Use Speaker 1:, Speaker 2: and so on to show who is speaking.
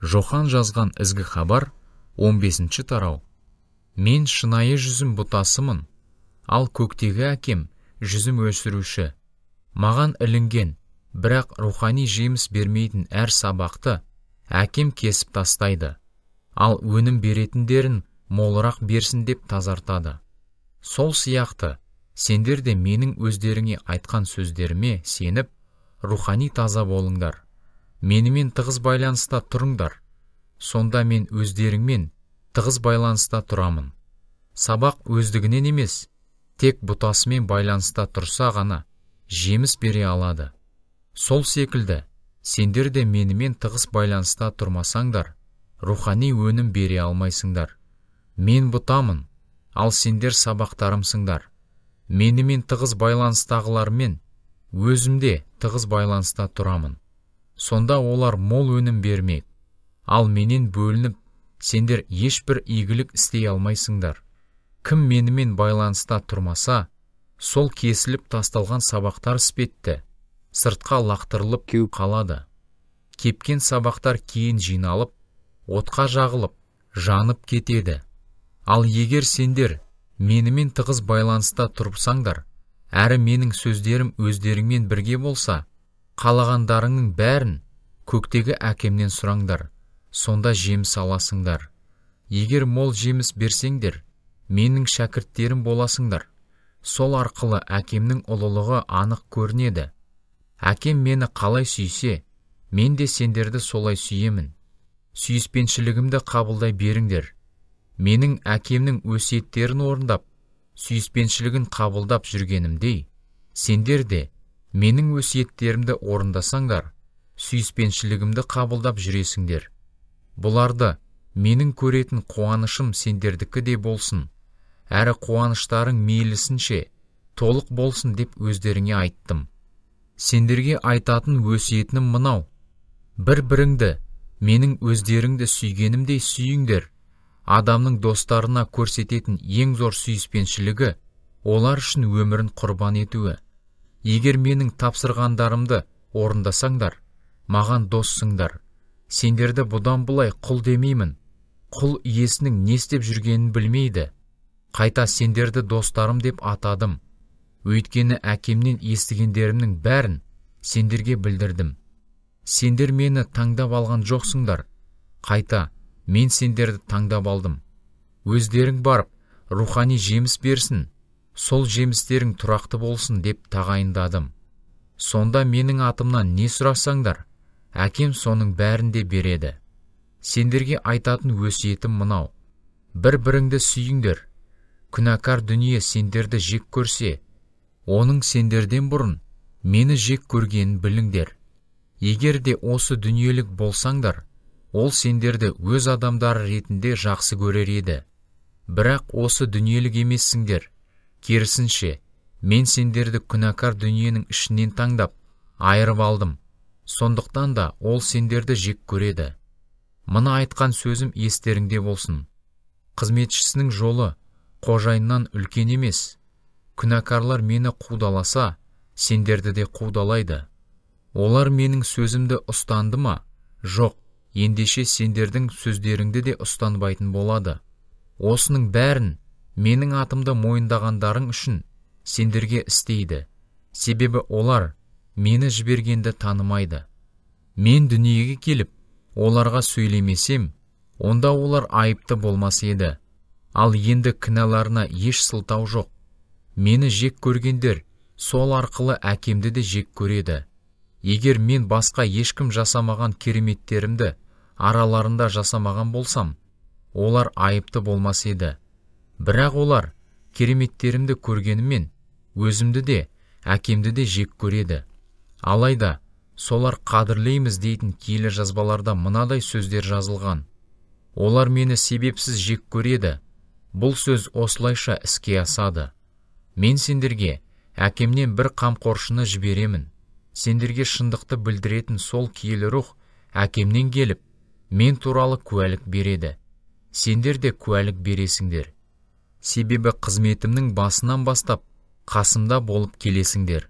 Speaker 1: Жохан жазған ізгі хабар, 15 тарау. Мен шынайы жүзім бұтасымын, ал көктегі әкем жүзім өсіруші. Маған ілінген, бірақ рухани жеміс бермейтін әр сабақты әкем кесіп тастайды, ал өнім беретіндерін молырақ берсін деп тазартады. Сол сияқты, сендер де менің өздеріңе айтқан сөздеріме сеніп, рухани таза болыңдар. Менімен тығыз байланыста тұрыңдар. Сонда мен өздеріңмен тығыз байланыста тұрамын. Сабақ өздігінен емес, тек бұтасымен байланыста тұрса ғана жеміс бере алады. Сол секілді, сендер де менімен тығыз байланыста тұрмасаңдар, рухани өнім бере алмайсыңдар. Мен бұтамын, ал сендер сабақтарымсыңдар. Менімен тығыз байланыстағылармен өзімде тығыз байланыста тұрамын. Сонда олар мол өнім бермек, ал менен бөлініп, сендер ешбір игілік істей алмайсыңдар. Кім менімен байланыста тұрмаса, сол кесіліп тасталған сабақтар іспетті, сыртқа лақтырылып кеуіп қалады. Кепкен сабақтар кейін жиналып, отқа жағылып, жанып кетеді. Ал егер сендер менімен тығыз байланыста тұрсаңдар, әрі менің сөздерім өздеріңмен бірге болса, қалағандарыңның бәрін көктегі әкемнен сұраңдар, сонда жеміс аласыңдар. Егер мол жеміс берсеңдер, менің шәкірттерім боласыңдар. Сол арқылы әкемнің ұлылығы анық көрінеді. Әкем мені қалай сүйсе, мен де сендерді солай сүйемін. Сүйіспеншілігімді қабылдай беріңдер. Менің әкемнің өсиеттерін орындап, сүйіспеншілігін қабылдап жүргенімдей, сендер де менің өсиеттерімді орындасаңдар, сүйіспеншілігімді қабылдап жүресіңдер. Бұларды менің көретін қуанышым сендердікі де болсын, әрі қуаныштарың мейлісінше толық болсын деп өздеріңе айттым. Сендерге айтатын өсиетім мынау: бір-біріңді менің өздеріңді сүйгенімдей сүйіңдер. Адамның достарына көрсететін ең зор сүйіспеншілігі олар үшін өмірін құрбан етуі. Егер менің тапсырғандарымды орындасаңдар, маған доссыңдар. Сендерді бұдан былай құл демеймін. Құл иесінің не істеп жүргенін білмейді. Қайта сендерді достарым деп атадым. Өйткені әкемнен естігендерімнің бәрін сендерге білдірдім. Сендер мені таңдап алған жоқсыңдар. Қайта мен сендерді таңдап алдым. Өздерің барып, рухани жеміс берсін, сол жемістерің тұрақты болсын деп тағайындадым. Сонда менің атымнан не сұрасаңдар, әкем соның бәрін де береді. Сендерге айтатын өсиетім мынау: бір-біріңді сүйіңдер. Күнәкар дүние сендерді жек көрсе, оның сендерден бұрын мені жек көргенін біліңдер. Егер де осы дүниелік болсаңдар, ол сендерді өз адамдары ретінде жақсы көрер еді. Бірақ осы дүниелік емессіңдер. Керісінше, мен сендерді күнәкар дүниенің ішінен таңдап, айырып алдым. Сондықтан да ол сендерді жек көреді. Мына айтқан сөзім естеріңде болсын. Қызметшісінің жолы қожайыннан үлкен емес. Күнәкарлар мені қудаласа, сендерді де қудалайды. Олар менің сөзімді ұстанды ма? Жоқ, ендеше сендердің сөздеріңді де ұстанбайтын болады. Осының бәрін менің атымды мойындағандарың үшін сендерге істейді. Себебі олар мені жібергенді танымайды. Мен дүниеге келіп, оларға сөйлемесем, онда олар айыпты болмас еді. Ал енді кінәларына еш сылтау жоқ. Мені жек көргендер сол арқылы әкемді де жек көреді. Егер мен басқа ешкім жасамаған кереметтерімді араларында жасамаған болсам, олар айыпты болмас еді. Бірақ олар кереметтерімді көргенімен өзімді де, әкемді де жек көреді. Алайда солар қадірлейміз дейтін киелі жазбаларда мынадай сөздер жазылған: олар мені себепсіз жек көреді. Бұл сөз осылайша іске асады. Мен сендерге әкемнен бір қамқоршыны жіберемін. Сендерге шындықты білдіретін сол киелі рух әкемнен келіп, мен туралы куәлік береді. Сендер де куәлік бересіңдер. Себебі қызметімнің басынан бастап қасымда болып келесіңдер.